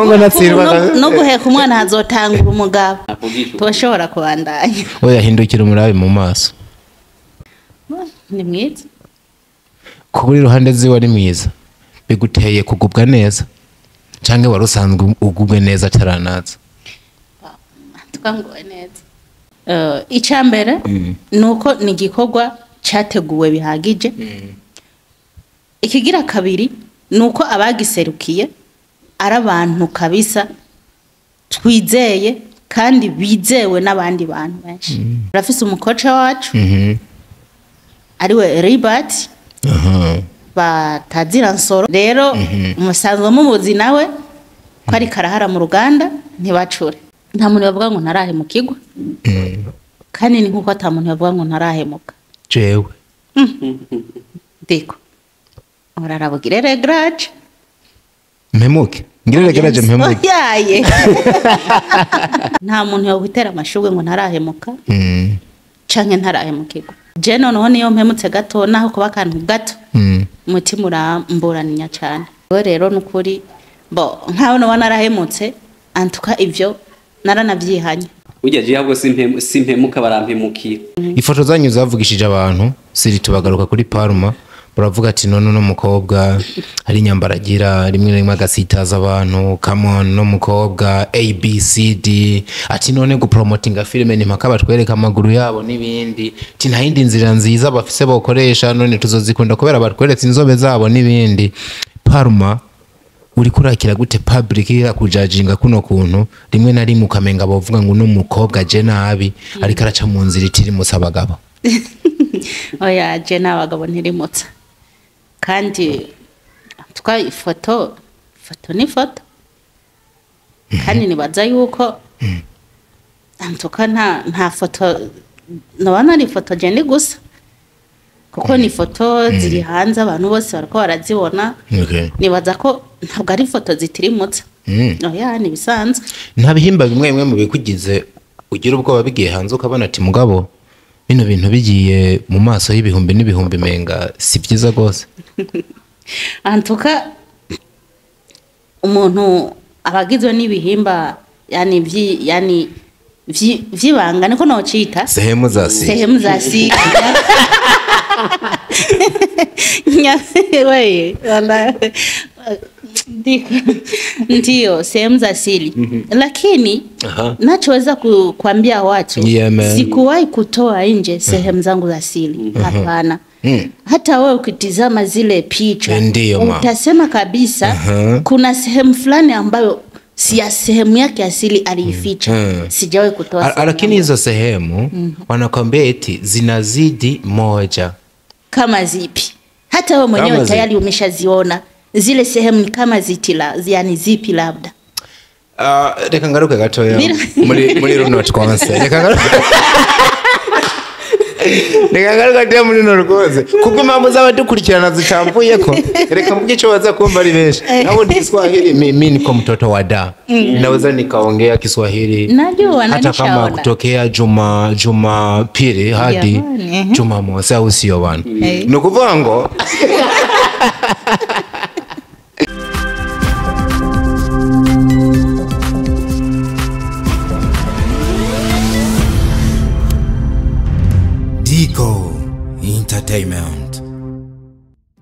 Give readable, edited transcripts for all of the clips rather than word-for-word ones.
Umuhungu anatsindwa no guheka umwana hazotangura umugabo. Toshobora kubandanya. Oya hindukira umurabe mu maso. Ni mwiza. Kuri ruhande ziwe ari mwiza. Biguteye kugubwa neza. Canke wari usanzwe ugubwe neza ataranaza. Tukangowe neza. Icambere nuko ni igikorwa cyateguwe bihagije. Ikigira kabiri nuko abagiserukiye ari abantu kabisa twizeye kandi bizewe n'abandi bantu benshi. Rafise umukoca wacu ariwe Ribert batazira nsoro. Rero umusanzwe mumuzi nawe ko ari karahara mu ruganda ntibacure. Nta muntu yavuga ngo ntarahemukirwa. Kandi ni nkuko ata muntu yavuga ngo ntarahemuka. Jewe ndiko urarabugire regrage mpemuke ngire regrage mpemuke yaye. Nta muntu yokwitera amashugwe ngo ntarahemuka canke ntarahemukirwa. Je noneho niyo mpemutse gato naho kuba akantu gato umutima uramburaninya cyane. Rero nukuri bo nkaho no narahemutse antuka ivyo naranavyihanye. Ujya je ahubwo simpemuka barampemukira. Ifoto zanyu zavugishije abantu siri tubagaruka kuri Palma baravuga ati none no mukobwa hari inyambara agira rimwe rimwe agasitaza abantu, come on no mukobwa ABCD ati none gupromotinga filme ni mpaka batwereka amaguru yabo nibindi, ati nta yindi nzira nziza bafise bokoresha none tuzozikunda kubera batweretse inzobe zabo nibindi. Palma uri kurakira gute public yakujajinga kuno kuntu rimwe na rimwe ukamenga bavuga ngo no mukobwa je nabi ariko araca mu nzira itiri musabagabo? Oya je nabagabo ntirimutsa. Kandi twa ifoto ni foto. Kandi nibaza yuko antuka nta foto nabana ari foto je ni gusa. Kuko ni foto ziri hanze abantu bose bariko barazibona. Nibaza ko ntabwo ari foto zitirimutsa. Oya ni bisanzwe. Nta bihimba bimwe bimwe mu bikugize ugira ubwoba bigiye hanze ukabona ati mugabo bino bintu bigiye mu maso y'ibihumbi n'ibihumbi menga si byiza gose. Antuka umuntu abagizwe n'ibihimba yani yani vyibanga niko nocita sehemu za siri. Sehemu za siri. Ndiyo sehemu za siri. Lakini nachoweza kuambia watu sikuwahi kutoa nje sehemu zangu za siri. Hapana. Hata wewe ukitizama zile picha utasema kabisa kuna sehemu fulani ambayo si ya sehemu yake asili aliificha. Sijawahi kutoa. Lakini hizo sehemu wanakwambia eti zinazidi moja. Kama zipi? Hata wewe mwenyewe tayari umeshaziona zile sehemu ni kama zitila, yani zipi labda. Reka ngaruke gatoya muri runo twanse. Reka ngaruke tya muri runo rwose. Kuko impamvu z'abadukurikirana zitamvuyeko. Reka mvuge ico baza kumva ari benshi. Nabo ndi Kiswahili, mimi niko mtoto wa da. Naweza nikaongea Kiswahili. Najua hata kama kutokea Jumapili hadi Jumamosi au sio bana. Nukuvuga ngo Dico Entertainment.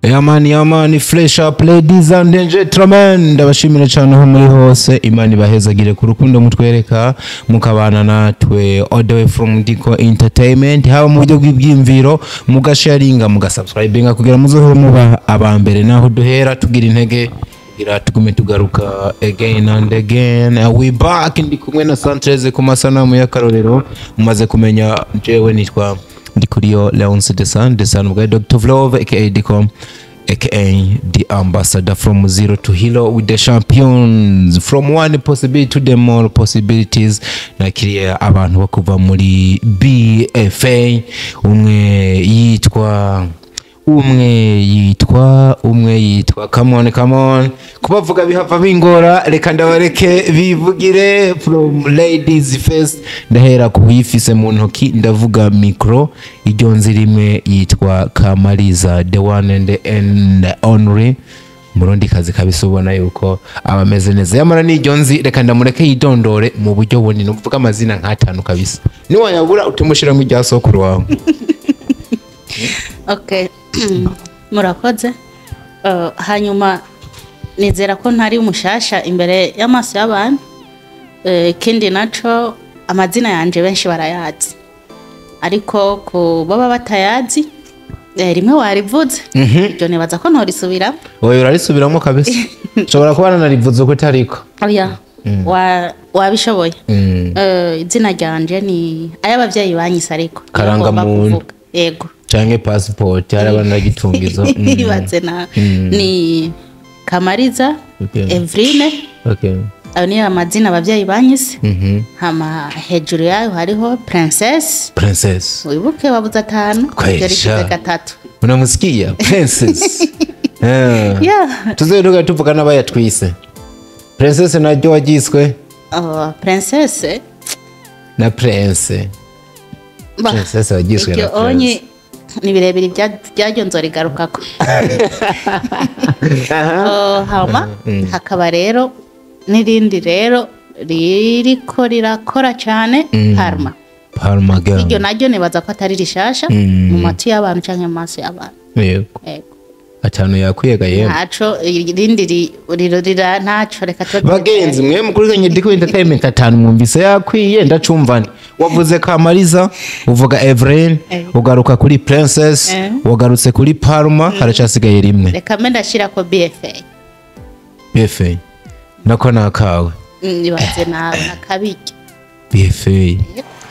Yamani yamani fresh up ladies and gentlemen, ndabashimira cyane aho muri hose. Imana ibahezagire ku rukundo mutwereka mukabana natwe all the way from Dico Entertainment, haba mu buryo bw'ibyimviro mugasharinga mugasubscribinga kugira muzohore muba abambere naho duhera tugira intege kugira tugume tugaruka again and again. We back ndi kumwe na Santreze ku masanamu y'akarorero mumaze kumenya jewe nitwa Ndikuriyo Leonce Desan Desan ubwa Dr. Vlove aka Dicom aka the ambassador from zero to hero with the champions from one possibility to the more possibilities. Nakiriye abantu bakuva muri BFA, umwe yitwa come on come on, kubavuga bihava bingora, reka ndabareke bivugire. From ladies first, ndahera kuhifise mu ntoki, ndavuga micro iryonzi rimwe yitwa Kamaliza, the one and only. Murundi kazi kabisa, ubona yuko aba ameze neza. Yamara n'iryo nzi, reka ndamureke yidondore mu buryo bunini, uvuga amazina nk'atanu kabisa, niwayabura utimushira mu rya sokuru wawe. Okay, murakoze. Hanyuma nizera ko ntari umushasha imbere y'amaso y'abantu. Ikindi naco, amazina yanje benshi barayazi, ariko ku baba batayazi, rimwe warivuze, ibyo nibaza ko ntorisubiramo. Oya, urarisubiramo kabisa, nshobora kuba nanarivuze uko utariko. Oya, wabishoboye. Izina ryanje ni ay'abavyeyi banyise, ariko niyo ngomba Karangamuntu. kuvuga. Yego. Canke passport, hari abantu bagitunga izo. Ibaze nawe, ni Kamariza Evrine. Ayo niyo amazina abavyeyi banyise. Hama hejuru yayo hariho Princess. Princess. Wibuke wabuze atanu. Kwesha. Ibyo rigize gatatu. Unamusikia Princess. Yeah. Tuzeruka tuvuga n'abayatwise Princess naryo wagiswe. Oh, Princess. Na Prince. Bah, Princess wagiswe na iryo onye Prince. ni birebire, byaryo nzorigarukako. Oh, hama hakaba rero n'irindi rero ririko rirakora cyane, Parma. Palma girl. Iryo naryo nibaza ko atari rishasha mu matwi y'abantu canke mu maso y'abantu. Yego. Yego. Atanu yakwiyega yemwe. Ntaco, irindi ririra ntaco, reka tube. Bagenzi mwe mukurikiranye Diko Entertainment, atanu mwumvise yakwiye, ndacumvane. Wavuze Kamariza, uvuga Evelyn, ugaruka kuri Princess, wagarutse kuri Palma, haracasigaye rimwe. Reka mbe ndashirako BFA. BFA nako nakawe. Ibaze nawe nakabirya. BFA.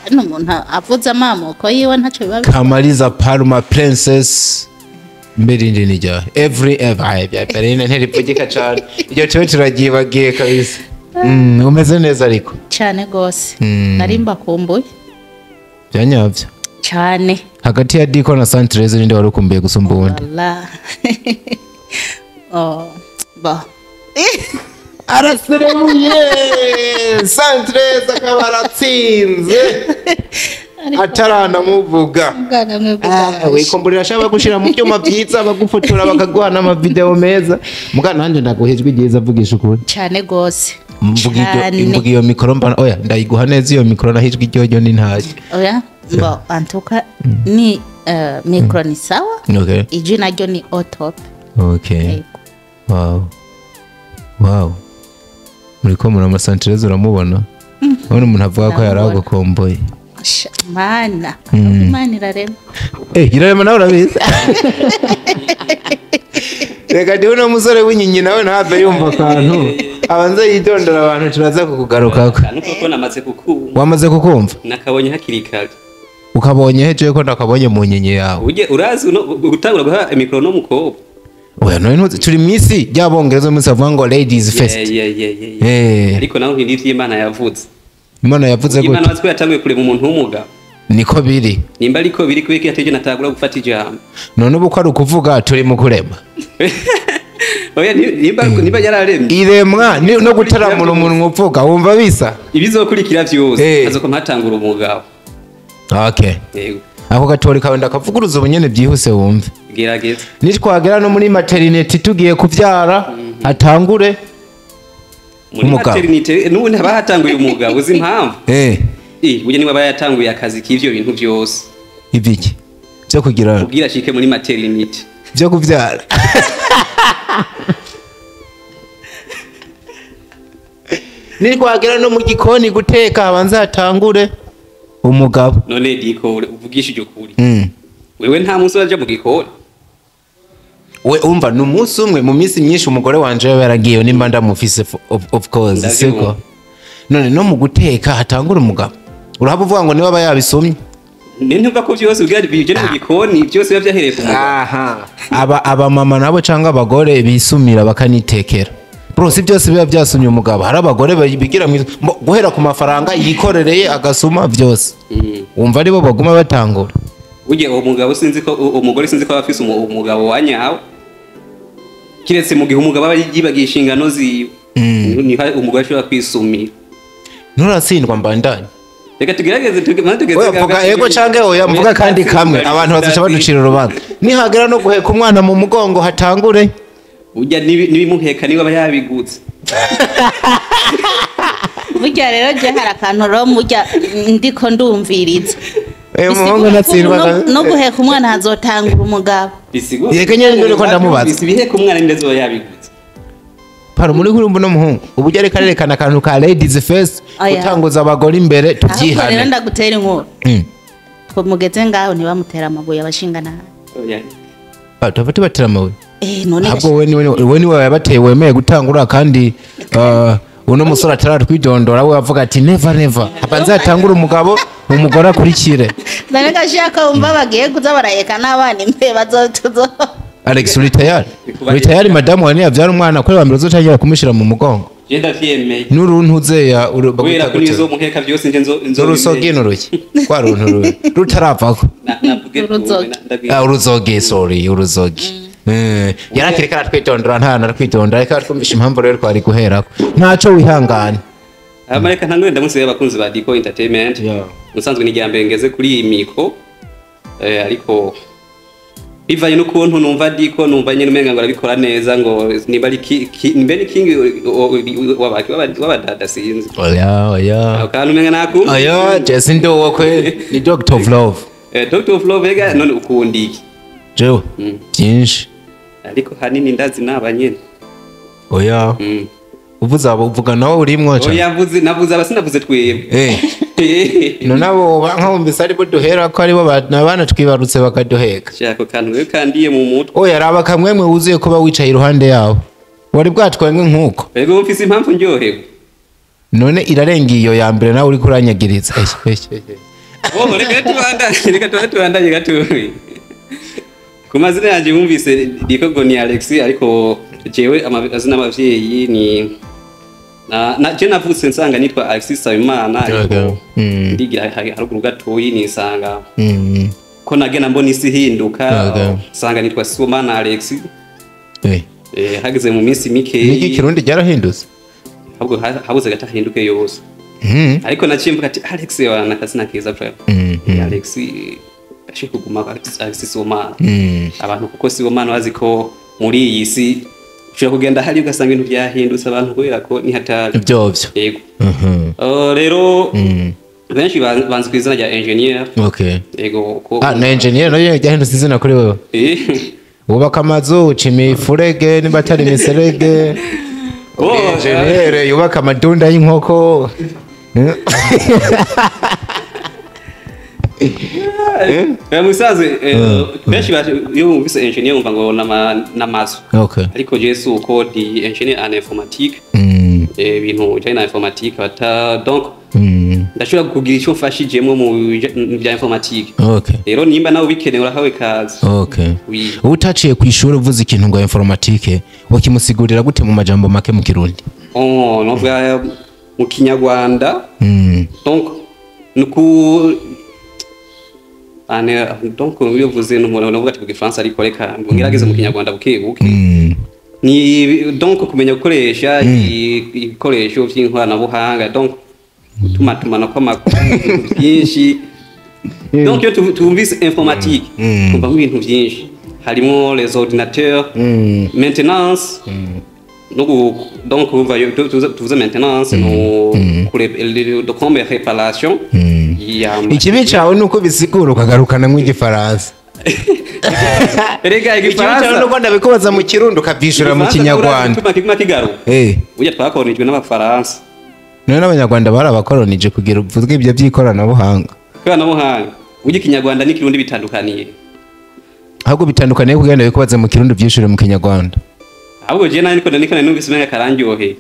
Hano umuntu avuze amamuko yiwe ntaco biba Kamariza, Palma, Princess, mbere indi ni rya every ever. Ay, bya Evelyn ntirivugika cyane iryo, tube turaryibagiye kabisa. Umeze neza ariko? Cane gose, nari mbakumbuye. Byanyabyo? Cane. Hagati ya Diko na Santrez, ninde wari ukumbuye gusumba uwundi? Wallah. Oh, ba. Araseremuye, Santrez akaba aratsinze ataranamuvuga. Bwana mwe. Wikumburira ashaka gushira mu byuma byiza, bagufotora, bakaguha n'amavideo meza. Muga nanjye ndaguha ijwi ryiza, avugisha ukuri. Cane gose. Mvuga iryo. Cane. Mvuga iyo mikoro mba, oya, ndayiguha neza iyo mikoro, naho ijwi ryoryo ni ntayo. Oya, bo antuka ni mikro ni sawa. Ijwi naryo ni au top. Yego. Wow, muriko murama Santrez, uramubona? Ubona umuntu avuga ko yari Ndamubona. agukomboye. Sha, mana, Imana irarema. Eh, irarema, nawe urabizi. Reka ndiwe uno musore w'inyinya nawe ntave yumva akantu, abanze yitondera abantu, turaza kukugarukako. Akantu koko namaze kukumva. Wamaze kukumva? Nakabonye hakiri kare. Ukabonye hejewe ko ndakabonye mu nyenye yawe? Ujye urazi uno gutangura guha mikoro no mukobwa. Oya, none ntuzi turi mu isi y'abongereza, umunsi bavuga ngo ladies first. Yeah. Ariko naho ntindi ivy'Imana yavuze. Imana yavuze Imana gute? wazi ko yatanguye kurema umuntu w'umugabo. Niko biri. Nimba ariko biri, kubera ko yateje natagura gufata ijambo. None ubu ko ari ukuvuga turi mu kurema. Oya, nimba yararemye. Iremwa no gutaramura umuntu uvuga, wumva bisa. Ibizokurikira vyose azokoma hatangura umugabo. Okay. Yego. Ako gatori kawe ndakavuguruza ubunyene byihuse wumve. Gerageza. Nitwagera no muri maternity tugiye kuvyara, hatangure Muri umugabo. maternité n'ubundi haba hatanguye umugabo, uzi impamvu? Burya niwe aba yatanguye akazi k'ivyo bintu vyose. Ibiki byo kugira? Kugira ashike muri maternité. Byo kuvyara. Nitwagera no mu gikoni guteka, habanza hatangure umugabo. None Diko, uvugishije ukuri, wewe nta munsi uraja mu gikoni? We umva, ni umunsi umwe mu minsi myinshi umugore wanje yaba yaragiye, nimba ndamufise, of course. Ndavyumva. Siko none no mu guteka hatangura umugabo, urahaba uvuga ngo niwe aba yabisomye. Ni ntumva ko vyose ubwira bije mu gikoni byose biba vyahereye ku mugabo. Aha, aba abamama nabo cyangwa abagore bisumira bakanitekera, bro, si byose biba byasumye umugabo. Hari abagore bigira guhera ku mafaranga yikorereye agasuma byose. Wumva aribo baguma batangura. Burya uwo mugabo sinzi ko uwo mugore, sinzi ko aba afise umugabo wa nyawe, kiretse mu gihe umugabo aba yibagiye inshingano ziwe, niho umugore ashobora kwisumira. Nturatsindwa, mbandanye? Reka tugerageze, maze tugeze. Oya, mvuga ego canke oya, mvuga kandi kamwe, abantu bazoca baducira urubanza. Nihagera no guheka umwana mu mugongo hatangure Ujya nibimuheka niba aba yabigutse. Burya rero je hari akantu rero murya ndiko ndumviriza. Umuhungu ntatsindwa. No guheka umwana hazotangura umugabo. Bisigura. Yego nyene ndiko ndamubaza. Ibiheka umwana ninde azoba yabigutse. Paro muri kuri mbona umuhungu uburyo ariko arerekana akantu ka ladies first, gutanguza abagore imbere Ahubwo rero tubyihane. ndagutera inkuru. Mugeze ngaho ntibamutera amabuye abashinga nabi. Oya. Tuba tubatera amabuye. None ahubwo we niwe yabateye wemeye gutangura kandi uno musore ataratwidondora we avuga ati never never abanze atangure umugabo umugore akurikire. None gashaka wumva bagiye kuza baraheka n'abana imbere bazotuzo. Alex uri tayari? Uri tayari madamu wa niyavyara umwana kuri wa mbere uzotangira kumushira mu mugongo? Je ndavyemeye. N'uruntu ya Kubera ko nizo muheka byose nje nzo n'urusogi n'uruki kwa runtu rutaravako. Navuge Uruzogi. Uruzogi, sorry, uruzogi. Yarakireka aratwitondora nta naratwitondora reka twumvisha impamvu rero twari guherako ntaco wihangane. Amareka ntangure ndamutse abakunzi ba Diko Entertainment. Musanzwe ni mbere ngeze kuri iyi micro ariko bivanye n'ukuntu numva Diko numva nyene umenga ngo arabikora neza ngo niba ari mbe ni king wabaki wabadada sinzi. Oya oya. Akantu umenga nakumva. Oya Jesse ndowo kweli ni Doctor of Love. Doctor of Love ega none ukunda iki? Jewe byinshi. Ariko hanini ndazi naba nyene. Oya. Uvuze abo uvuga nawe urimwo cha. Oya mvuze navuze abasinavuze twebwe. None abo nkumvise ari bo duhera ko aribo abana twibarutse bakaduheka. Shaka kantu we kandiye mu mutwe. Oya raba kamwemwe wuzuye kuba wicaye iruhande yabo. Wari bwatwenge nkuko. Ego mfise impamvu ndyohewe. None irarenga iyo ya mbere nawe uri kuranyagiriza. Oh reka tubandanye gatuwe. Ku mazina yanje wumvise Diko ngo ni Alex ariko jewe amazina y'abavyeyi ni na je navutse nsanga nitwa Alexis Sabimana ariko ndigira haruguru gatoyi nisanga ko nagenda mbona isi hinduka nsanga nitwa Sibomana Alex. Hageze mu minsi mike niki Kirundi ryarahindutse ahubwo habuze gatahinduke yose. Ariko naciye mvuga ati Alex wana kasina keza pra Alex ashike kuguma Alexis Sibomana. Abantu kuko Sibomana bazi ko muri iyi si ushobora kugenda hari ugasanga ibintu byahindutse abantu kubera ko ni hatari byovyo. Yego. Rero benshi banzi ku izina rya engineer. Okay. Yego ko na engineer nayo yahindutse izina kuri wewe. Wubaka amazu, uca imifurege niba atari imiserege. Engineer yubaka amadunda y'inkoko. Musaze benshi iyo bumvise engineer bumva ngo n'amazu. Ariko je uko di engineer en informatique. Ibintu bijanye na informatique bata donc ndashobora kugira icyo mfashijemwo mu bya informatique. Rero nimba nawe ubikeneye urahawe kazi. Utaciye ku ishuri uvuze ikintu ngo informatique wakimusigurira gute mu majambo make mu Kirundi? Novuga mu Kinyarwanda. Donc nuku ane donc iyo uvuze n'umuntu navuga ati mu Gifaransa ariko reka ngerageze mu Kinyarwanda buke buke. Ni donc kumenya gukoresha ibikoresho by'inkoranabuhanga donc gutumatumana kw'amakuru byinshi. Donc iyo tumvise informatique twumva ibintu byinshi harimo les ordinateurs, maintenance. Donc tuvuze maintenance no kure réparation. Ikibi cawe nuko bisigura ukagarukana nk'igifaransa. Erega igifaransa nuko ndabikubaza mu Kirundi ukavyishura mu Kinyarwanda. Burya twakoronijwe n'abafaransa. None n'abanyarwanda barabakoronije kugira uvuge ibyo by'ikoranabuhanga. Ikoranabuhanga burya Ikinyarwanda n'ikirundi bitandukaniye. Ahubwo bitandukaniye kugira ndabikubaza mu Kirundi uvyishure mu Kinyarwanda. Ahubwo je nani niko numvise umenga karandyohe.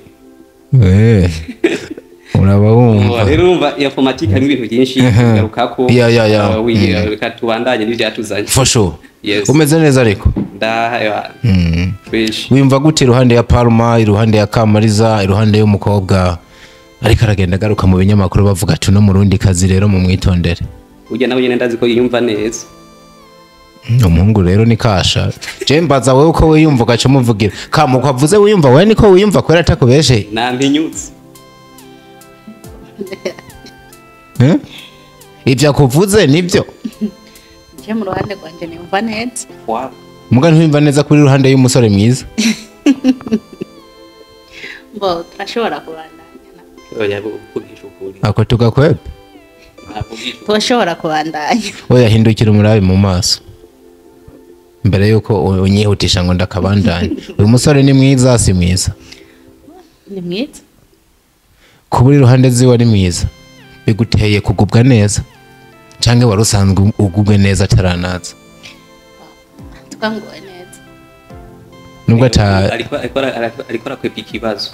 Uraba wumva. Rero urumva informatique harimo ibintu byinshi bigarukako. Reka tubandanye n'ivyatuzanye. For sure. Yes. Umeze neza ariko? Ndaha. Fresh. Wimva gute iruhande ya Palma, iruhande ya Kamariza, iruhande y'umukobwa ariko aragenda agaruka mu binyamakuru bavuga ati no murundi kazi rero mu mwitondere. Urya nawe nyene ndazi ko yiyumva neza. Umuhungu rero ni kasha. Je mbaza wewe uko wiyumva ugaca umuvugira. Kamuko avuze wiyumva wewe niko wiyumva kwera atakubeshe. Nampinyutse. Ibyo akuvuze nibyo. Je mu ruhande rwanje niyumva neza. Wow. Muga ntiwumva neza kuri ruhande y'umusore mwiza. Bo turashobora kubandanya. Oya, kuvugisha ukuri. Ako tugakwepe. Navugisha ukuri. Turashobora kubandanya. Oya, hindukira umurabe mu maso mbere yuko unyihutisha ngo ndakabandanye. Uyu musore ni mwiza, si mwiza? Ni mwiza. Kuba uri iruhande ziwe ari mwiza biguteye kugubwa neza, canke wari usanzwe ugubwe neza ataranaza? Twanguwe neza. Nubwo ata Ariko arakwepa ikibazo.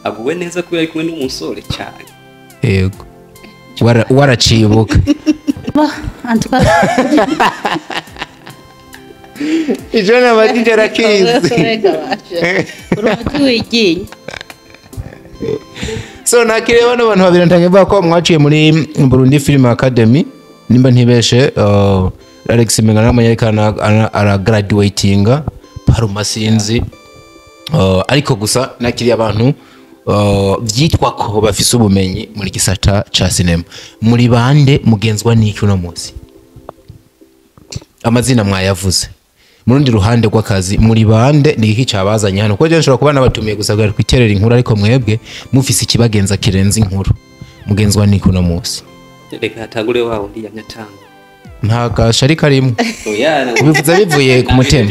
Aguwe neza kubera ari kumwe n'umusore cyane. Yego. Waracibuka. Bo antuka. Ijo nabajije rakizi. Uri umuti wiginya. So nakiriye bano bantu babiri ntangiye mvuga ko mwaciye muri Burundi Film Academy, nimba ntibeshe. Alex Mengana n'umunyerekana aragraduatinga Paruma sinzi. Ariko gusa nakiriye abantu vyitwa ko bafise ubumenyi muri gisata ca cinema. Muri bande, mugenzwa n'iki uno munsi? Amazina mwayavuze. Mu rundi ruhande rw'akazi, muri bande, ni iki cabazanye hano? Kuko je nshobora kuba nabatumiye gusa kugira twiterere inkuru, ariko mwebwe mufise ikibagenza kirenze inkuru. Mugenzwa n'iki uno munsi? Reka hatangure wa wundi yanyatanga. Nta gashari karimwo. Oya. Ubivuze bivuye ku mutima.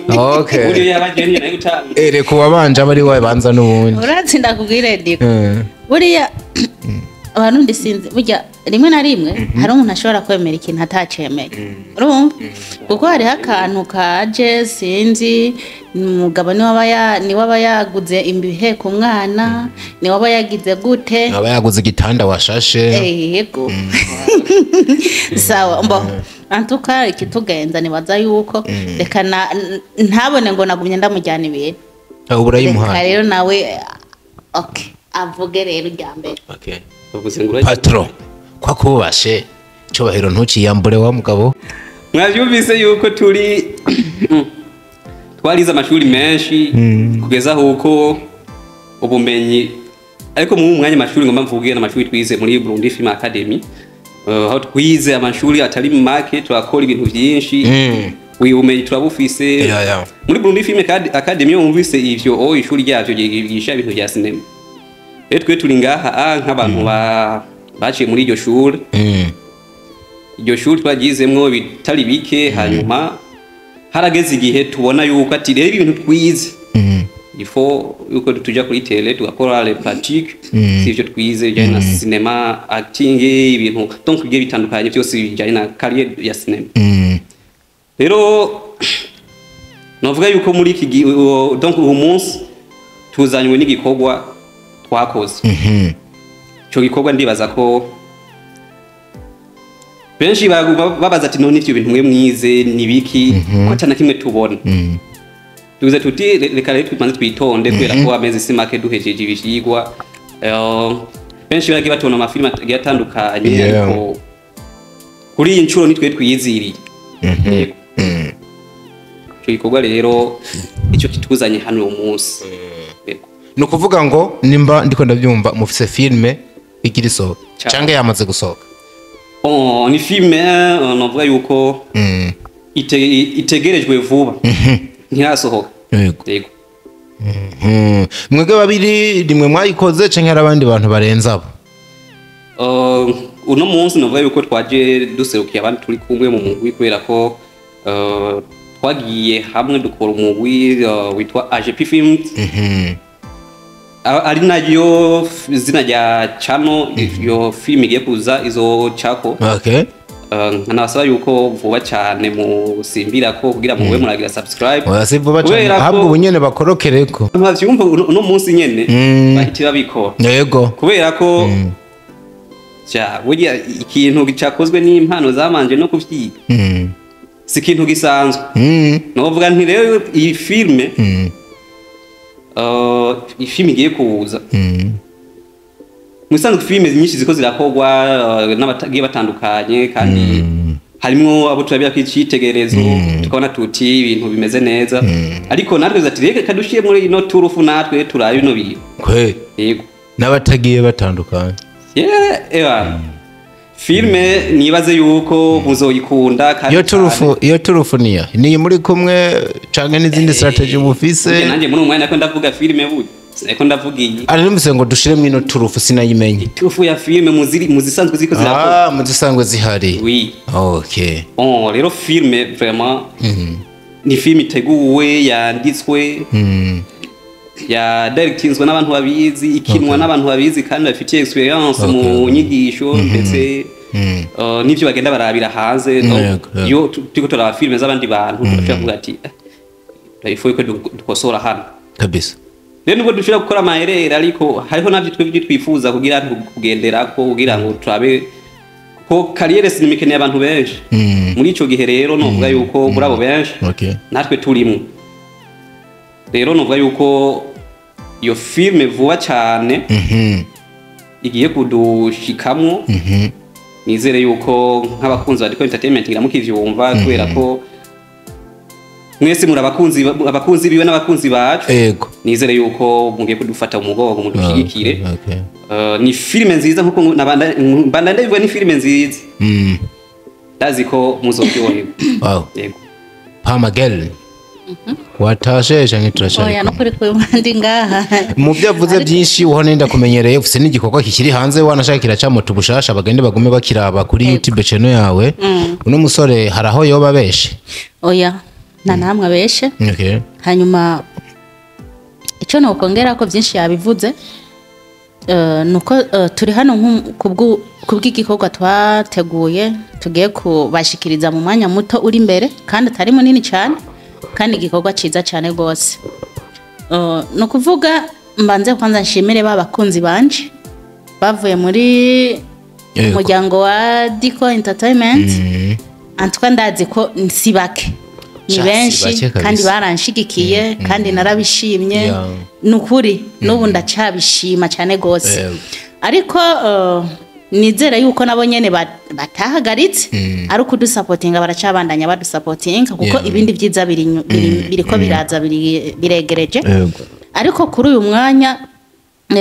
Okay. Uriya yabageni nayo gutanga. Reka uwabanje abe ari we banza n'ubundi. Uratsi ndakubwire ndiko. Buriya abarundi sinzi, burya rimwe na rimwe hari umuntu ashobora kwemera ikintu atacemeye, urumva? Kuko hariho akantu kaje, sinzi, umugabo niwe aba yaguze imbihe ku mwana, niwe aba yagize gute. Aba yaguze igitanda washashe. Yego, sawa. Mbo antuka ikitugenza, nibaza yuko reka ntabone ngo nagumye ndamujyana ibintu. Aho Reka urayimuhaye. rero nawe, okay, avuge rero irya mbere. Okay. Bavuze ngo Patron, kwa kubashe cyubahiro ntukiyambure wa mugabo. Mwavyumvise yuko turi twarize amashuri menshi kugeza huko ubumenyi, ariko mu mwanya amashuri ngomba mvuge n'amashuri twize muri Burundi Film Academy, aho twize amashuri atari make, turakora ibintu byinshi. Uyu bumenyi turabufise. Muri Burundi Film Academy iyo wumvise ivyo, oh, ishuri ryavyo ryigisha ibintu vya cinema. Rero twe turi ngaha nk'abantu baciye muri iryo shuri. Iryo shuri twagizemwo bitari bike, hanyuma harageze igihe tubona yuko ati rero ibintu twize ifo yuko tuja kuri télé tugakora les pratiques. Si ivyo twize bijyanye na cinema, acting, ibintu donc bigiye bitandukanye byose bijyanye na carrière ya cinema. Rero novuga yuko muri iki donc uyu munsi tuzanywe n'igikorwa twakoze. Ico gikorwa ndibaza ko benshi babaza ati none ivyo bintu mwe mwize ni biki, ko atana kimwe tubona? Tugize tuti reka rero tubanze twitonde, kubera ko amezi si make duhejeje ivyigwa. Benshi baragiye batubona amafilime agiye atandukanye, ariko kuri iyi nshuro nitwe twiyiziriye. Yego. Ico gikorwa rero icyo kituzanye hano uyu munsi. Yego. Ni ukuvuga ngo nimba ndiko ndabyumva, mufise filme igira isohoka Cyane. canke yamaze gusohoka? Bon, ni filime novuga yuko itegerejwe vuba, ntirasohoka. Yego. Mwebwe babiri nimwe mwayikoze canke hari abandi bantu barenze abo? Uno munsi novuga yuko twaje duserukiye abandi turi kumwe mu mugwi, kubera ko twagiye hamwe dukora umugwi witwa AGP Films, ari nayo zina rya channel iyo film igiye kuza izocako. Nkanabasaba yuko vuba cyane musimbira ko kugira mube muragira subscribe. Oya, si vuba cane. Kubera ko- Ahubwo ubu nyene bakorokereko. Bavyumva uno munsi nyene bahita babikora, kubera ko ja burya ikintu cyakozwe n'impano zamanje no kuvyiga si ikintu gisanzwe. Novuga nti rero iyi filme iyi filme igiye kuza, mu bisanzwe filime nyinshi ziko zirakorwa n'abatagiye batandukanye, kandi harimwo abo turabira ko icitegererezo, tukabona tuti ibintu bimeze neza, ariko natwe ati reka dushyire muri ino turufu natwe turabe bino bintu. Kwe Yego. n'abatagiye batandukanye. Yeah, ewa. Filme nibaze yuko muzoyikunda kandi Iyo turufu, iyo turufu niya ni muri kumwe canke n'izindi strategy mufise? Burya nanjye muri uwo mwanya nako ndavuga filme, burya sinako ndavuga iyi. Ari numvise ngo dushiremwo ino turufu, sinayimenye. Turufu ya filme muziri muzisanzwe ziriko zirakora. Ah, muzisanzwe zihari. Oui. Okay. Bon, rero filme vraiment ni filme iteguwe, yanditswe, ya directinzwe n'abantu babizi, ikinwa n'abantu babizi kandi bafitiye experience mu nyigisho, ndetse n'ivyo bagenda barabira hanze. Donc, Yego. iyo turiko turaba filme z'abandi bantu, turashobora kuvuga ati: "Eh, il faut ko dukosora hano." Rero nubwo dushobora gukora amaherere, ariko hariho navyo twebwe twifuza kugira ngo kugenderako, kugira ngo turabe ko carrière cinéma ikeneye abantu benshi. Muri ico gihe rero novuga yuko muri abo benshi natwe turimwo. Rero novuga yuko iyo filme vuba cyane igiye kudushikamwo. Nizere yuko nk'abakunzi ba Diko Entertainment ngira mukivyumva, kubera ko mwese muri abakunzi biwe n'abakunzi bacu. Nizere yuko mugiye kudufata mu mugongo, mudushigikire. Ni filime nziza nkuko mbanda ndabivuga, ni filime nziza. Ndazi ko muzoryoherwa. Yego. Pamagel, watashe canke turacari Oya. kumwe? Nukuri ko ndi ngaha. Mu byo avuze byinshi, uho nenda kumenyereye ufise n'igikorwa kikiri hanze, wanashaka kiraca moto bushasha, bagende bagume bakiraba kuri YouTube channel yawe. Uno musore hari aho yoba beshe? Oya, nta namwe abeshe. Hanyuma icyo nokongera ko byinshi yabivuze, nuko turi hano kubw'igikorwa twateguye tugiye kubashikiriza mu mwanya muto uri imbere kandi atari munini cyane, kandi igikorwa cyiza cyane rwose. Ni ukuvuga mbanze kwanza nshimire ba bakunzi banje bavuye muri umuryango wa Diko Entertainment. Antwa ndazi ko si bake, ni Sha, si benshi bake kabisa. kandi baranshigikiye kandi narabishimye. Ni ukuri n'ubu ndacabishima cyane rwose. Ariko nizere yuko nabo nyene batahagaritse ari ukudusapotinga, baracabandanya badusapotinga kuko ibindi byiza biriko biraza, biregereje. Ariko kuri uyu mwanya,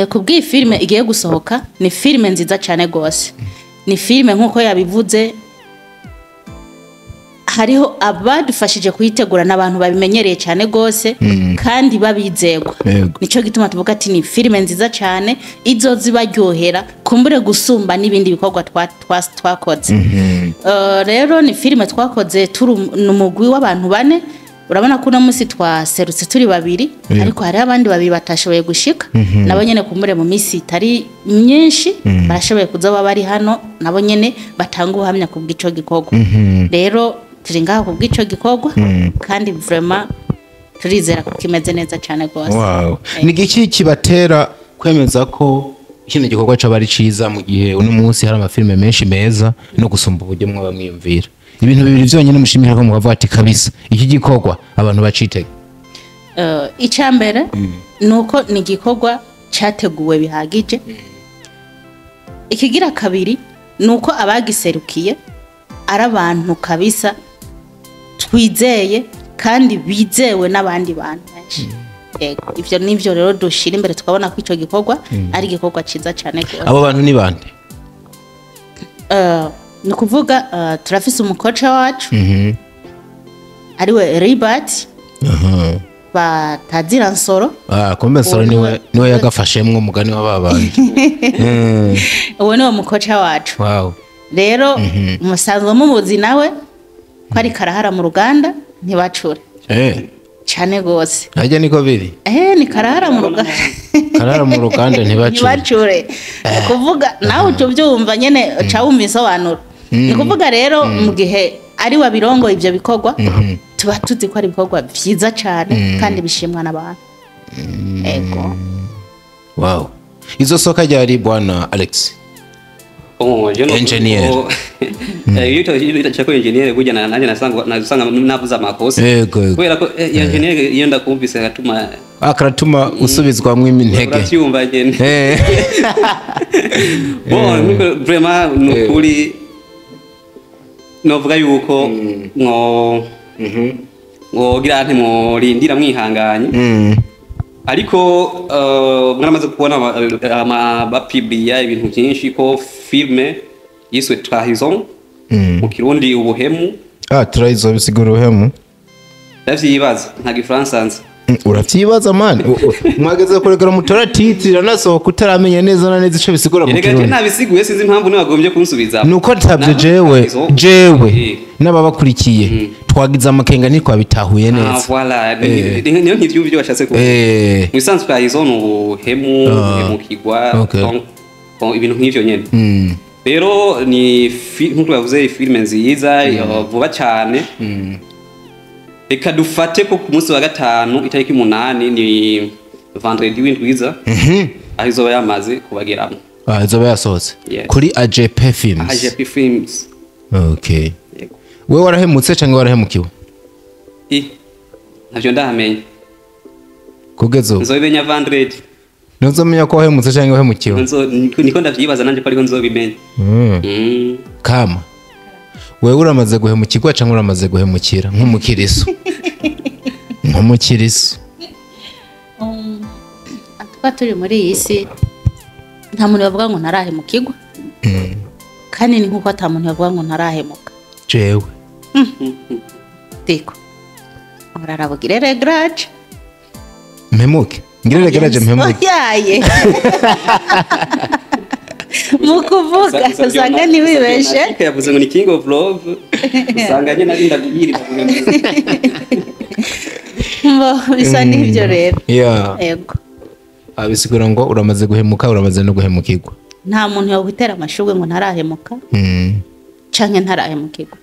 kubw'iyi filime igiye gusohoka, ni filime nziza cyane rwose. Ni filime nk'uko yabivuze, hariho abadufashije kuyitegura n'abantu babimenyereye cyane rwose kandi babizegwa. Nicyo gituma tuvuga ati ni filime nziza cyane izoza ibaryohera kumbure gusumba n'ibindi bikorwa twakoze. Rero ni filime twakoze turi ni umugwi w'abantu bane. Urabona ko uno munsi twaserutse turi babiri, ariko hariho abandi babiri batashoboye gushika. Nabo nyene kumbure mu minsi itari myinshi barashoboye kuza baba bari hano, nabo nyene batanga ubuhamya ku bw'ico gikorwa. Rero turi ngaho ku bw'ico gikorwa kandi vraiment turizera ko kimeze neza cyane rwose. Wow. Ni igiki kibatera kwemeza ko kino gikorwa caba ari ciza mu gihe uno munsi hari amafilime menshi meza no gusumba uburyo mwaba mwiyumvira? Ibintu bibiri vyonyene mushimira ko mukavuga ati kabisa iki gikorwa abantu bacitega. Icya mbere ni uko ni igikorwa cyateguwe bihagije. Ikigira kabiri ni uko abagiserukiye ari abantu kabisa twizeye kandi bizewe n'abandi bantu benshi. Yego, ivyo nivyo rero dushira imbere, tukabona ko ico gikorwa ari igikorwa ciza cyane rwose. Abo bantu ni bande? Ni ukuvuga turafise umukoca wacu ariwe Ribert batazira Nsoro. Ah, kumbe Nsoro Uwo niwe niwe yagafashemwo umugani wa babandi. Uwo niwe mukoca wacu. Rero musanzwe mumuzi nawe ko ari karahara mu ruganda ntibacure. Cyane rwose. Najya niko biri. Ni karahara mu ruganda. Karara mu ruganda ntibacure. Ntibacure, ni ukuvuga nawe uca ubyumva nyene, uca wumva insobanuro. Ni ukuvuga rero mu gihe ari wabirongoye ibyo bikorwa, tuba tuzi ko ari ibikorwa byiza cyane kandi bishimwa n'abantu. Ego. Wow. Izo soka ryari, bwana Alex? Oh, je no. Engineer. Iyo utacha ko engineer burya nanjye nasanga navuze amakosa. Yego. Kubera ko engineer iyo ndakumvise gatuma Ah, karatuma usubizwamwo intege. Uravyumva nyene. Bon, niko vraiment nukuri novuga yuko mwogira ntimworindira mwihanganye. Ariko mwaramaze kubona bapibliya ibintu byinshi ko filme Yiswe Trahison mu Kirundi, ubuhemu. Ah, trahison bisigura ubuhemu? Ndavyibaza, nta gifaransa nzi. Uravyibaza man. Mwageze kurekera mutora titre iranasohoka utaramenya neza na neza ico bisigura mu Erega je Kirundi. nabisiguye, sinzi impamvu nibagombye kunsubiza. Nuko tabyo jewe Trahison. jewe n'ababakurikiye twagize amakenga, ntitwabitahuye Ah, neza. voilà, niyo ntivyumva ibyo bashatse kuvuga. Mu bisanzwe trahison ni ubuhemu, ubuhemukirwa. Donc bon, ibintu nk'ivyo nyene. Rero ni nk'uko bavuze, filime nziza vuba cyane. Reka dufate ko ku munsi wa gatanu itariki 8, ni vendredi w'indwiza, aho izoba yamaze kubageramo. Ah, izoba yasohotse Yes. kuri AJP Films. AJP Films. Okay. Yego. Wewe warahemutse cyangwa warahemukiwe? I ntavyo ndahamenya. Kugeza ubu? Nzobimenya vendredi. Ntuzomenya ko wahemutse cyangwa wahemukiwe? Niko ndavyibaza nanje ko ariko nzobimenya. Kama wewe uramaze guhemukirwa cyangwa uramaze guhemukira nk'umukiriso? Tuba turi muri iyi si, nta muntu bavuga ngo ntarahemukirwa, kandi ni nk'uko ata muntu bavuga ngo ntarahemuka. Jewe. Diko urarabugire réglage. Mpemuke, ngire réglage, mpemuke? Oyaye, mu kuvuga usanga ntiwibeshe. Yavuze ngo ni king of love, usanga nyine arinda yirinda guhemuka. Mbo bisa n'ibyo rero. Yego. Abisigura ngo uramaze guhemuka, uramaze no guhemukirwa. Nta muntu yagutera amashurwe ngo ntarahemuka canke ntarahemukirwa.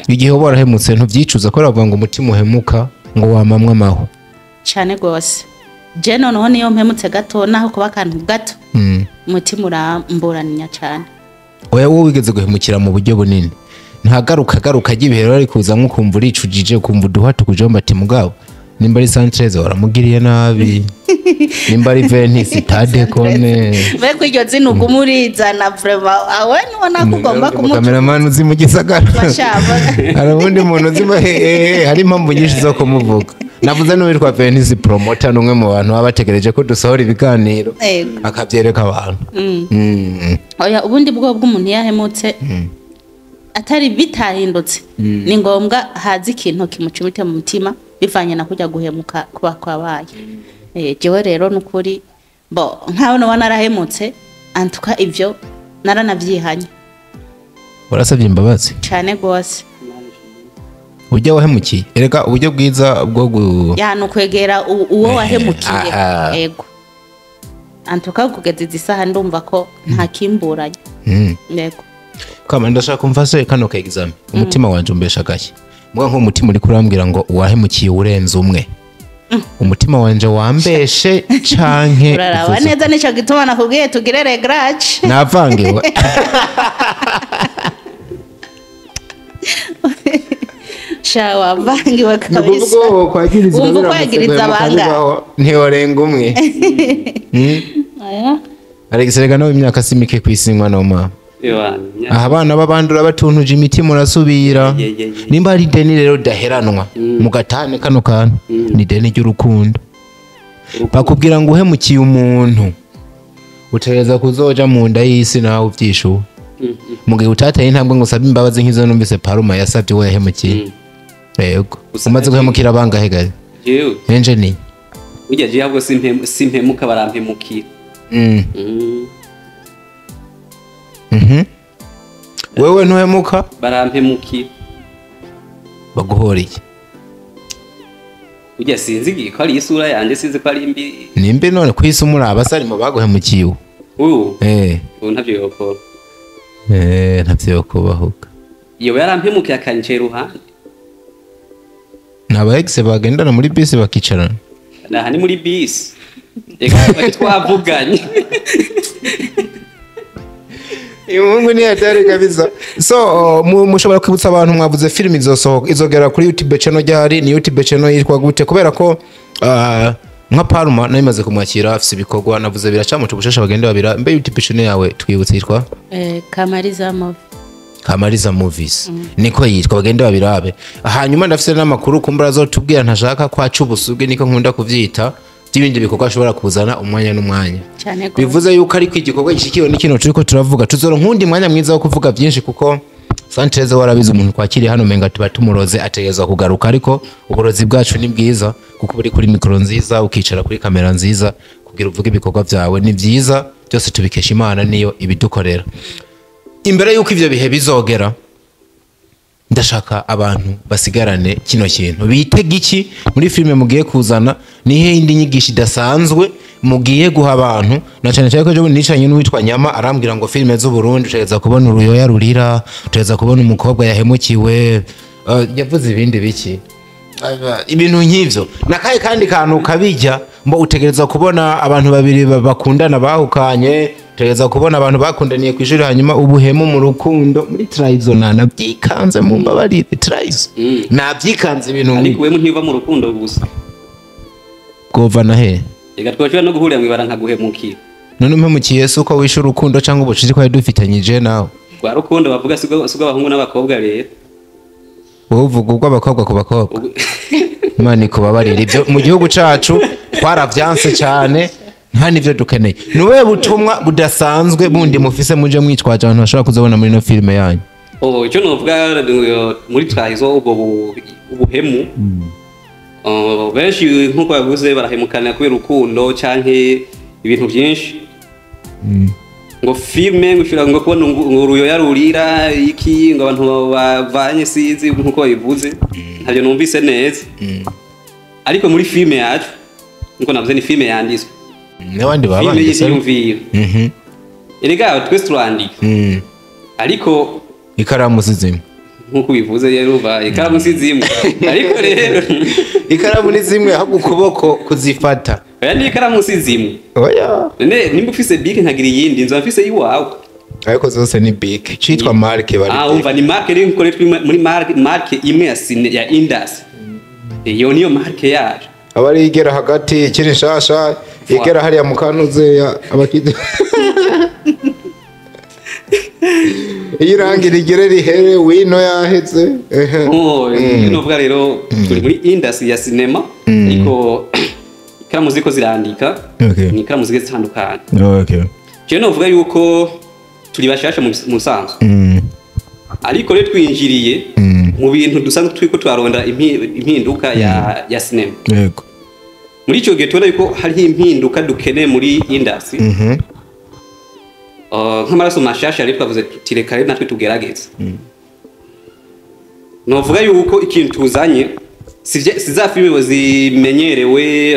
Igihe uba warahemutse ntubyicuza? Ko bavuga ngo umutima uhemuka ngo wamamwe amahwa. Cane gose. Je noneho niyo mpemutse gato, naho kuba akantu gato, umutima uramburanya cane. Oya, wowe wigeze guhemukira mu buryo bunini, ntagaruka garuka ry'ibihe rero ari kuza nk'ukumva uricujije, ukumva uduha tukujomba ati mugabo nimba ari Sanchez waramugiriye nabi, nimba ari Ventis tadekone. Mbega iryo zina uguma urizana, vraiment awe nubona ko ugomba kumuca. Kameramani uzi mu gisagara. Bashaba. Hari ubundi muntu uzi hari impamvu nyinshi zo kumuvuga. Navuze n'uwitwa Ventis promoter, ni umwe mu bantu baba bategereje ko dusohora ibiganiro akabyereka abantu. Oya, ubundi bwo bw'umuntu yahemutse atari bitahindutse, ni ngombwa haza ikintu kimucumite mu mutima bivanye na kujya guhemuka kuba kwabaye. Jewe rero nukuri bo nkaho noba narahemutse, antuka ivyo naranavyihanye. Warasabye imbabazi? Cane gose. Ujya wahemukiye, erega uburyo bwiza bwo gu Ya, ni ukwegera uwo wahemukiye. Aha. Ego, antuka kugeza izi saha ndumva ko nta kimburanye. Yego. Kama ndashaka kumva se kano ka examen, umutima wanje umbesha gashya mbwa nk'umutima uri kurambwira ngo uwahemukiye urenze umwe, umutima wanje wambeshe canke Uraraba neza, nico gituma nakubwiye tugire réglage. Navangiwe. Sha, wavangiwe kabisa. Wumva ukwagiriza abanga. Ntiworenga umwe. Aya. Alex, rega nawe imyaka si mike kw'isi, mwana wa mama. Aha abana b'abandi urabatunuje imitima urasubira. Ye, ye, ye. Nimba ari ideni rero ridaheranwa mugatane kano kantu, ni ideni ry'urukundo. Bakubwira ngo uhemukiye umuntu utegereza kuzoja mu nda y'isi nawe uvyishuwe, mu gihe utateye intambwe ngo usabe imbabazi nk'izo numvise Paruma yasabye uwo yahemukiye. Yego. Umaze guhemukira bangahe gari? Jewe? Engineer. Burya jewe ahubwo simpemuka, barampemukira. Wewe ntuhemuka? Barampemukira. Baguhora iki? Burya sinzi igihe ko ari isura yanjye, sinzi ko ari mbi. Nimbe none kwisi umuraba se ari mu baguhemukiye ubu? Ubu? Eh. Ubu ntavyo yokora. Eh, ntavyo yokubahuka. Yoba yarampemukiye akanyicara iruhande. Ni aba ex bagendana muri bisi bakicarana. Aha ni muri bisi, reka twari twavuganye. Uyu muhungu ni hatari kabisa. So mushobora kwibutsa abantu, mwavuze film izosohoka, izogera kuri YouTube channel ryari? Ni YouTube channel yitwa gute? Kubera ko nka Palma nayo imaze kumwakira, afise ibikorwa navuze biracamuca ubushasha, bagende babira. Mbe YouTube channel yawe twibutse yitwa? Kamariza Movie. Kamariza Movies niko yitwa, bagende babirabe. Hanyuma ndafise n'amakuru kumbura azotubwira, ntashaka kwaca ubusubwe, niko nkunda kuvyita. by'ibindi bikorwa ashobora kuzana umwanya n'umwanya. Cyane gose. Bivuze yuko ariko igikorwa gishikiwe n'ikintu turiko turavuga, tuzora nkundi mwanya mwiza wo kuvuga byinshi, kuko Sanchez warabizi, umuntu twakiriye hano menga tuba tumuroze, ategerezwa kugaruka. Ariko uburozi bwacu ni bwiza, kuko buri kuri mikoro nziza, ukicara kuri kamera nziza kugira uvuge ibikorwa byawe, ni byiza byose tubikesha Imana, niyo ibidukorera. Imbere yuko ivyo bihe bizogera, ndashaka abantu basigarane kino kintu: bitega iki muri filime mugiye kuzana? Nihe indi nyigisho idasanzwe mugiye guha abantu? Na cyane cyane ko ejo bundi nicaranye n'uwitwa Nyama, arambwira ngo filime z'u Burundi utegereza kubona uruyoya rurira, utegereza kubona umukobwa yahemukiwe, yavuze ibindi biki, ibintu nk'ivyo. Nakaye kandi kantu kabijya mbo utegereza kubona abantu babiri bakundana bahukanye, utegereza kubona abantu bakundaniye ku ishuri, hanyuma ubuhemu mu rukundo muri trahison. Nabyikanze, mu mbabarire, trahison nabyikanze, ibintu Ariko nk'ibyo. wewe ntiva mu rukundo gusa. Bwova na he? Reka twashobora no guhurira mwibara nkaguhemukira. None umpemukiye si uko wishe urukundo cyangwa ubucuti twari dufitanyije nawe? Rwa rukundo bavuga sibwo abahungu n'abakobwa rero. Wowe uvuga ubw'abakobwa ku bakobwa. Imana ikubabarire, ibyo mu gihugu cacu twaravyanse cyane, nta nivyo dukeneye. Ni ubuhe butumwa budasanzwe bundi mufise muje mwitwaje abantu bashobora kuzabona muri ino filime yanyu? Oh, icyo novuga muri trahison, ubwo ubuhemu, benshi nk'uko bavuze barahemukana kubera urukundo canke ibintu byinshi, ngo filme ngo ushobora ngo kubona ngo uruyoya rurira iki, ngo abantu bavanye, sinzi nk'uko babivuze, ntabyo numvise neza. Ariko muri filme yacu, nkuko navuze, ni filme yanditswe. N'abandi baba Filme banditse. y'ivyiyumviro. Erega twese turandika, ariko Ikaramu si zimwe. Nk'uko ubivuze rero, uva ikaramu si zimwe, ariko rero Ikaramu ni zimwe, ahubwo ukuboko kuzifata. Oya, ni ikaramu si zimwe. Oya. None nimba ufise Bic nkagira iyindi, nzoba mfise iwawe. Ariko zose ni Bic, citwa marque bari. Ah, umva, ni marque rero nkuko rero turi muri marque imwe ya sine ya industry, iyo niyo marque yacu. Aba ari igera hagati ikiri nshasha, igera hariya mu kanuze ya abakidi, iyo irangi rigere rihere wino yaheze, ehe. Oh, novuga rero turi muri industry ya cinema, ariko ikaramu ziko zirandika ni ikaramu zigiye zitandukanye. Jewe novuga yuko turi bashasha mu busanzwe, ariko rero twinjiriye mu bintu dusanzwe turiko turarondera impinduka ya cinema. Muri icyo gihe tubona yuko hariho impinduka dukeneye muri industry, nk'amaraso mashasha. Rero twavuze tuti reka rero natwe tugerageze. Novuga yuko ikintu tuzanye si za filime zimenyerewe,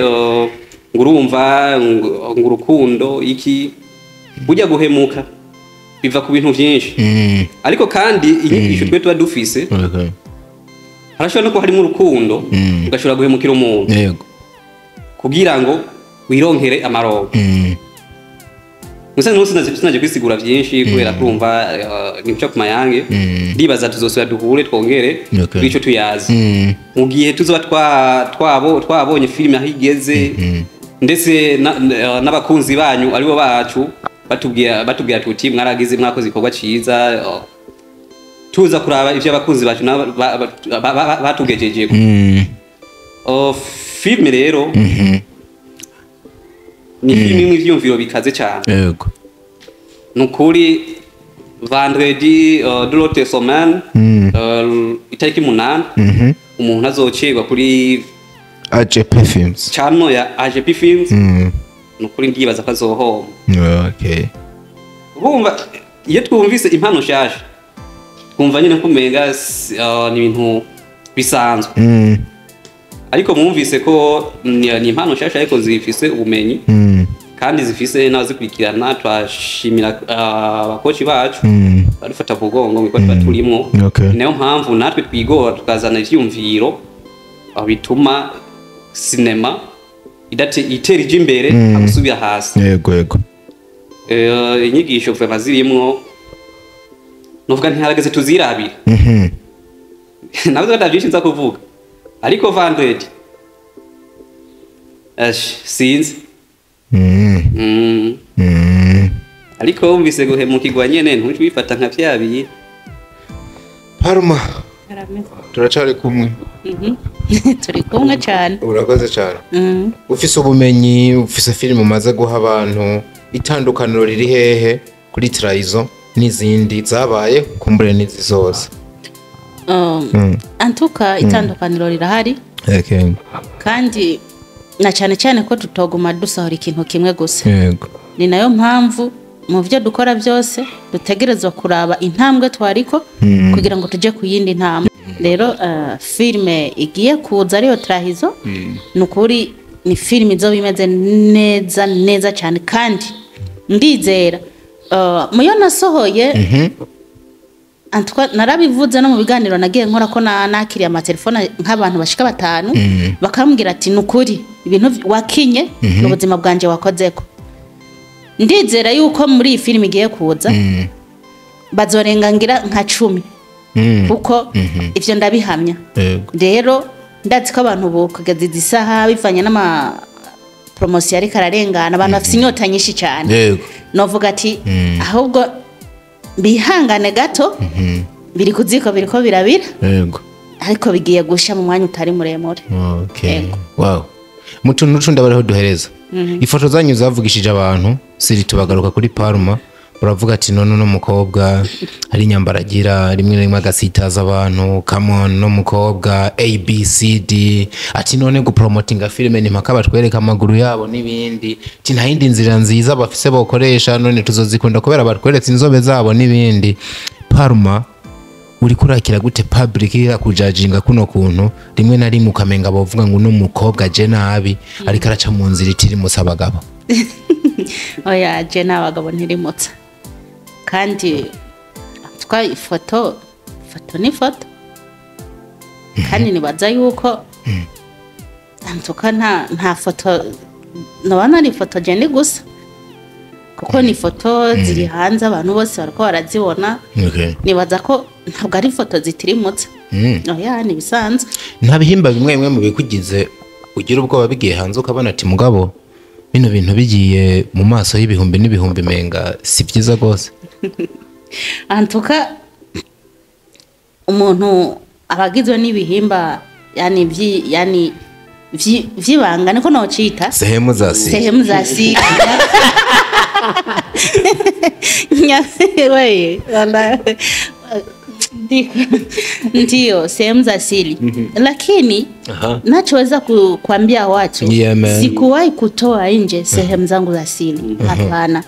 ngo urumva ngo urukundo iki, burya guhemuka biva ku bintu byinshi. Ariko kandi inyigisho twe tuba dufise, harashobora no kuba harimo urukundo, ugashobora guhemukira umuntu kugira ngo wironkere amaronko. Musa nusi sinaje kwisigura byinshi kubera kurumva ni ku mayange. Ndibaza tuzosubira duhure twongere kuri ico tuyazi mu gihe tuzoba twabonye filime aho igeze, ndetse n'abakunzi banyu aribo bacu batubwira tuti mwaragize, mwakoze igikorwa ciza, tuza kuraba ivyo abakunzi bacu nabo batugejejeko. Oh, filime rero ni filime imwe ivyiyumviro bikaze cyane. Ni ukuri, vendredi de l'autre semaine, itariki 8, umuntu azocerwa kuri AGP Films channel ya AGP Films, ni ukuri ndibaza ko azohomba. Urumva iyo twumvise impano nshasha, twumva nyine ko umenga ni ibintu bisanzwe, ariko mwumvise ko ni impano nshasha ariko zifise ubumenyi kandi zifise n'abazikurikirana. Twashimira abakoci bacu badufata ku mugongo mu bikorwa tuba turimwo. Niyo mpamvu natwe twigora tukazana ivyiyumviro bituma sinema itera ija imbere agusubira hasi. Yego yego. Inyigisho vraiment zirimwo, novuga ntiharageze tuzirabire. Nabuze ko byinshi nza kuvuga, ariko vendredi, ash, sinzi. Ariko wumvise guhemukirwa nyene ntuce wifata nka vya biye. Parma. Arameze. Turacari kumwe. Turi kumwe cyane. Urakoze cyane. Ufise ubumenyi, ufise filime umaze guha abantu, itandukaniro riri hehe kuri Trahison n'izindi zabaye, kumbure n'izizoza? Antuka itandukaniro rirahari, kandi na cyane cyane ko tutoguma dusohora ikintu kimwe gusa. Ni nayo mpamvu mu byo dukora byose dutegerezwa kuraba intambwe twariko kugira ngo tujye ku yindi ntambwe. Rero filime igiye kuza ariyo Trahison, ni ukuri ni filime izoba imeze neza neza cyane, kandi ndizera muyo nasohoye. Antuka narabivuze no mu biganiro nagiye nkora ko nakiriye amatelefone nk'abantu bashika 5 bakambwira ati nukuri ibintu wakinye n'ubuzima bwanje wakozeko. Ndizera yuko muri iyi filime igiye kuza bazorenga ngira nka 10, kuko ivyo ndabihamya. Rero ndazi ko abantu bo kugeza izi saha, bivanye n'ama promosiyo ariko ararengana, abantu bafite inyota nyinshi cyane. Novuga ati ahubwo bihangane gato, biri ku ziko, biriko birabira, ariko bigiye gusha mu mwanya utari muremure. Yego. Wow, mu tuntu n'utundi abariho duhereza, ifoto zanyu zavugishije abantu siri, tubagaruka kuri Parma, uravuga ati none uno mukobwa hari inyambara agira, rimwe na rimwe agasitaza abantu, come on, no mukobwa ABCD, ati none gupromotinga filime ni mpaka batwereka amaguru yabo n'ibindi, ati nta yindi nzira nziza bafise bokoresha, none tuzozikunda kubera batweretse inzobe zabo n'ibindi. Parma, uri kurakira gute public irakujajinga kuno kuntu, rimwe na rimwe ukamenga bovuga ngo uno mukobwa je nabi ariko araca mu nzira itirimutsa abagabo? Oya, je n'abagabo ntirimutsa, kandi twa ifoto ni ifoto, kandi nibaza yuko antuka nta foto nabona ari ifoto je ni gusa, kuko ni ifoto ziri hanze, abantu bose bariko barazibona. Nibaza ko ntabwo ari ifoto zitirimutsa. Oya, ni ibisanzwe. Nta bihimba bimwe bimwe mu bikugize ugira ubwoba bigiye hanze, ukabona ati mugabo bino bintu bigiye mu maso y'ibihumbi n'ibihumbi, menga si byiza rwose? Antuka umuntu aba agizwe n'ibihimba yani yani vy'ibanga, niko nocita. Sehemu za siri. Sehemu za siri. Weye, ndiyo, sehemu za siri, lakini nachoweza kuambia watu, Yeah, man. sikuwahi kutoa nje sehemu zangu za siri, hapana.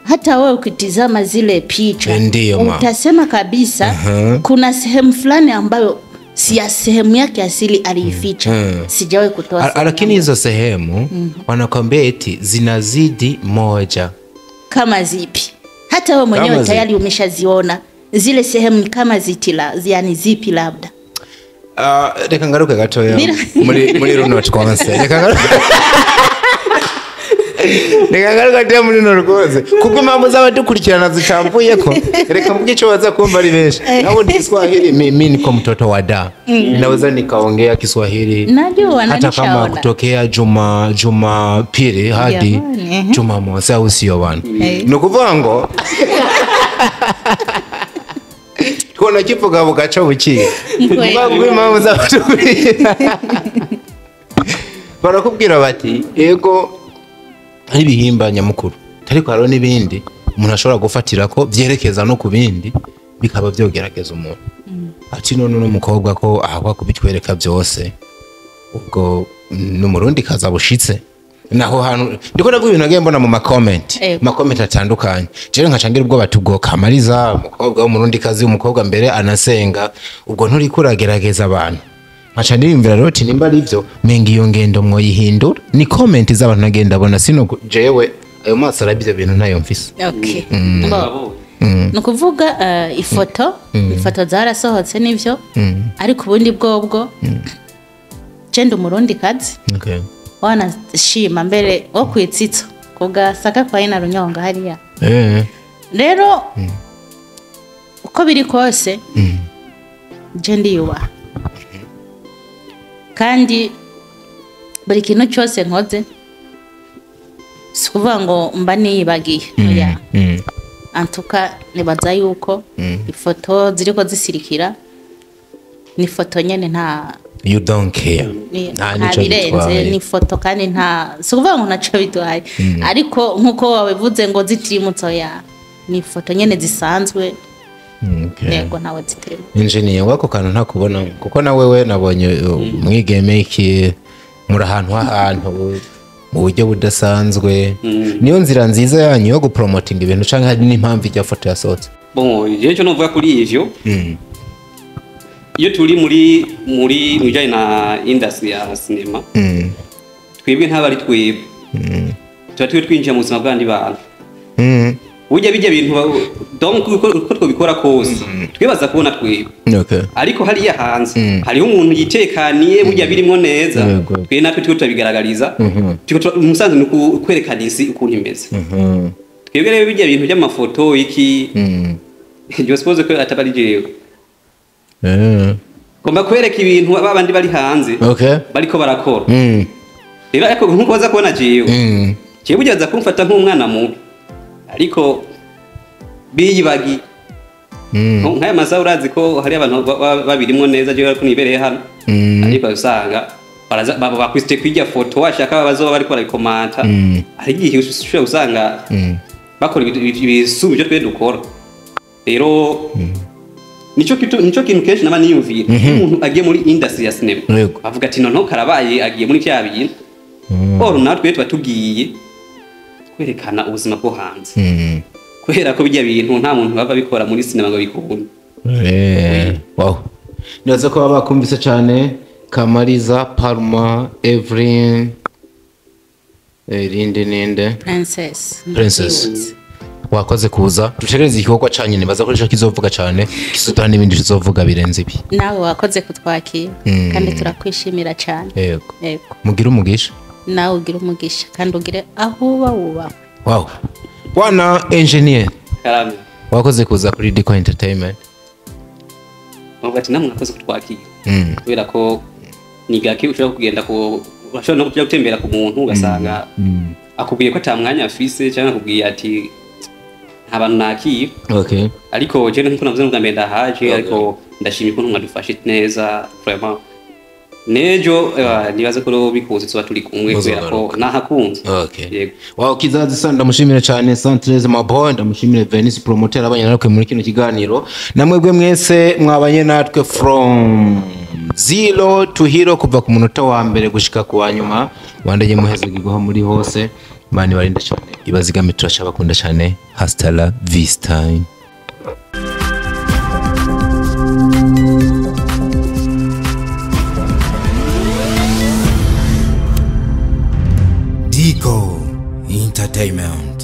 Hata wewe ukitizama zile picha Ndiyo, ma. utasema kabisa kuna sehemu fulani ambayo si ya sehemu yake asili, aliificha. Sijawahi kutoa sehemu Lakini yangu. hizo sehemu wanakwambia eti zinazidi moja. Kama zipi? Hata wewe mwenyewe Kama zipi? tayari umeshaziona zile sehemu, ni kama zitila, yani zipi labda? Reka ngaruke gatoya muri runo twonse, reka ngaruke gatoya muri runo rwose, kuko impamvu z'abadukurikirana zitamvuyeko. Reka mvuge icyo baza kumva ari benshi. Nabo Kiswahili, mi niko mtoto wa da, naweza nikaongea Kiswahili Najua na hata kama nishaona. kutokea juma pili hadi Jamani, ehe. Jumamosi, au sio bana? Eh. Ni ukuvuga ngo kubona kivuga bugaca bukiye. Kweli. Kuvuga impamvu z'abadukurikirana, barakubwira bati ego ari ibihimba nyamukuru, ariko hariho n'ibindi umuntu ashobora gufatira ko byerekeza no ku bindi, bikaba byogerageza umuntu, ati none uno mukobwa ko ahakwa kubitwereka byose, ubwo n'umurundi kaza bushitse naho hantu. Ndiko ndavuga ibintu nagiye mbona mu ma comment, ma comment atandukanye. Jewe nkaca ngira ubwoba ati ubwo Kamariza, umukobwa w'umurundi kazi, umukobwa mbere anasenga, ubwo nturiko uragerageza abantu? Nkaca ndiyumvira rero ati nimba ari byo, menga iyo ngendo mwoyihindura. Ni comment z'abantu nagenda ndabona, sino jewe ayo maso arabye ibyo bintu ntayo mfise. Okay. Bo. Ni ukuvuga ifoto zarasohotse nivyo, ariko ubundi bwobwo je ndi umurundi kazi, wanashima mbere wo kwitsitso kugasaka kwa ina runyonga hariya. Rero uko biri kose je ndiyubaha, kandi buri kintu cyose nkoze si ukuvuga ngo mba niyibagiye, oya. Antuka nibaza yuko ifoto ziriko zisirikira ni ifoto nyene, nta You don't care. Nta birenze, ni ifoto kandi nta, si ukuvuga ngo ntaco biduhaye, ariko nkuko wabivuze ngo zitirimutse, oya, ni ifoto nyene zisanzwe. Yego, ntawe zitirimutse. Engineer, wako kantu ntakubona kuko na wewe nabonye mwigeme iki muri ahantu h'ahantu mu buryo budasanzwe. Niyo nzira nziza yanyu yo gupromotinga ibintu canke hari n'impamvu ijya foto yasohotse? Bon, jewe cyo novuga kuri ivyo, iyo turi muri mujanye na industry ya cinema, twebwe ntabari twebwe, tuba twe twinjiye mu buzima bw'abandi bantu. Burya bijya bintu donc uko twabikora kose twibaza kubona twebwe, ariko hariya hanze hariho umuntu yitekaniye burya birimo neza, twe natwe twe turabigaragariza. Umusanzu ni kwerekana isi ukuntu imeze. Twebwe rero bijya bintu by'amafoto iki, je suppose ko atabari jewe ngomba kwereka ibintu abandi bari hanze bariko barakora. Rero ariko nkuko baza kubona jewe, jewe burya baza kumfata nk'umwana mubi, ariko biyibagi nk'aya masaha urazi ko hari abantu babirimwo neza, jewe ariko nibereye hano, ariko usanga bakwiste kwirya foto washaka bazoba bariko barabikomanta. Hari igihe ushobora gusanga bakora ibisumba ibyo twe dukora. Rero nico kintu kenshi naba niyumvira, umuntu agiye muri industry ya cinema avuga ati noneho karabaye agiye muri vya bintu. Or natwe tuba tugiye kwerekana ubuzima bwo hanze, kubera ko bijya bintu nta muntu baba bikora muri cinema ngo bikunde. Wow, nibaza ko bakumvise cyane. Kamariza, Palma, Evelyn, irindi ninde, Princess, wakoze kuza dutegereze igikorwa canye, nibaza ko ico kizovuga cyane kisutana n'ibindi kizovuga birenze ibi. Nawe wakoze kutwakira kandi turakwishimira cyane. Yego, mugire umugisha. Nawe ugira umugisha kandi ugire aho uba wubaho. Wow, bwana engineer, karame, wakoze kuza kuri Dico Entertainment. Ati namwe mwakoze kutwakira, kubera ko ni gake ushobora kugenda ku ushobora no kujya gutembera ku muntu ugasanga akubwiye ko ata mwanya afise, cyangwa akubwiye ati nta bantu nakira. Ariko je nkuko navuze n'ubwa mbere ndahaje, ariko ndashimye ukuntu mwadufashe neza vraiment. Nejo nibaze ko bikuze tuba turi kumwe kubera ko nahakunze. Yego. Wow, kizazi sana, ndamushimira cyane Santrez Maboy, ndamushimire Venice promoter abanye natwe muri kino kiganiro. Namwebwe mwese mwabanye natwe from zero to hero kuva ku munota wa mbere gushika ku wa nyuma. Bandanye muheze gigoha muri hose. Mani barinde cyane, ibazigame, turashabakunda cyane. Hasta la vista. Dico Entertainment.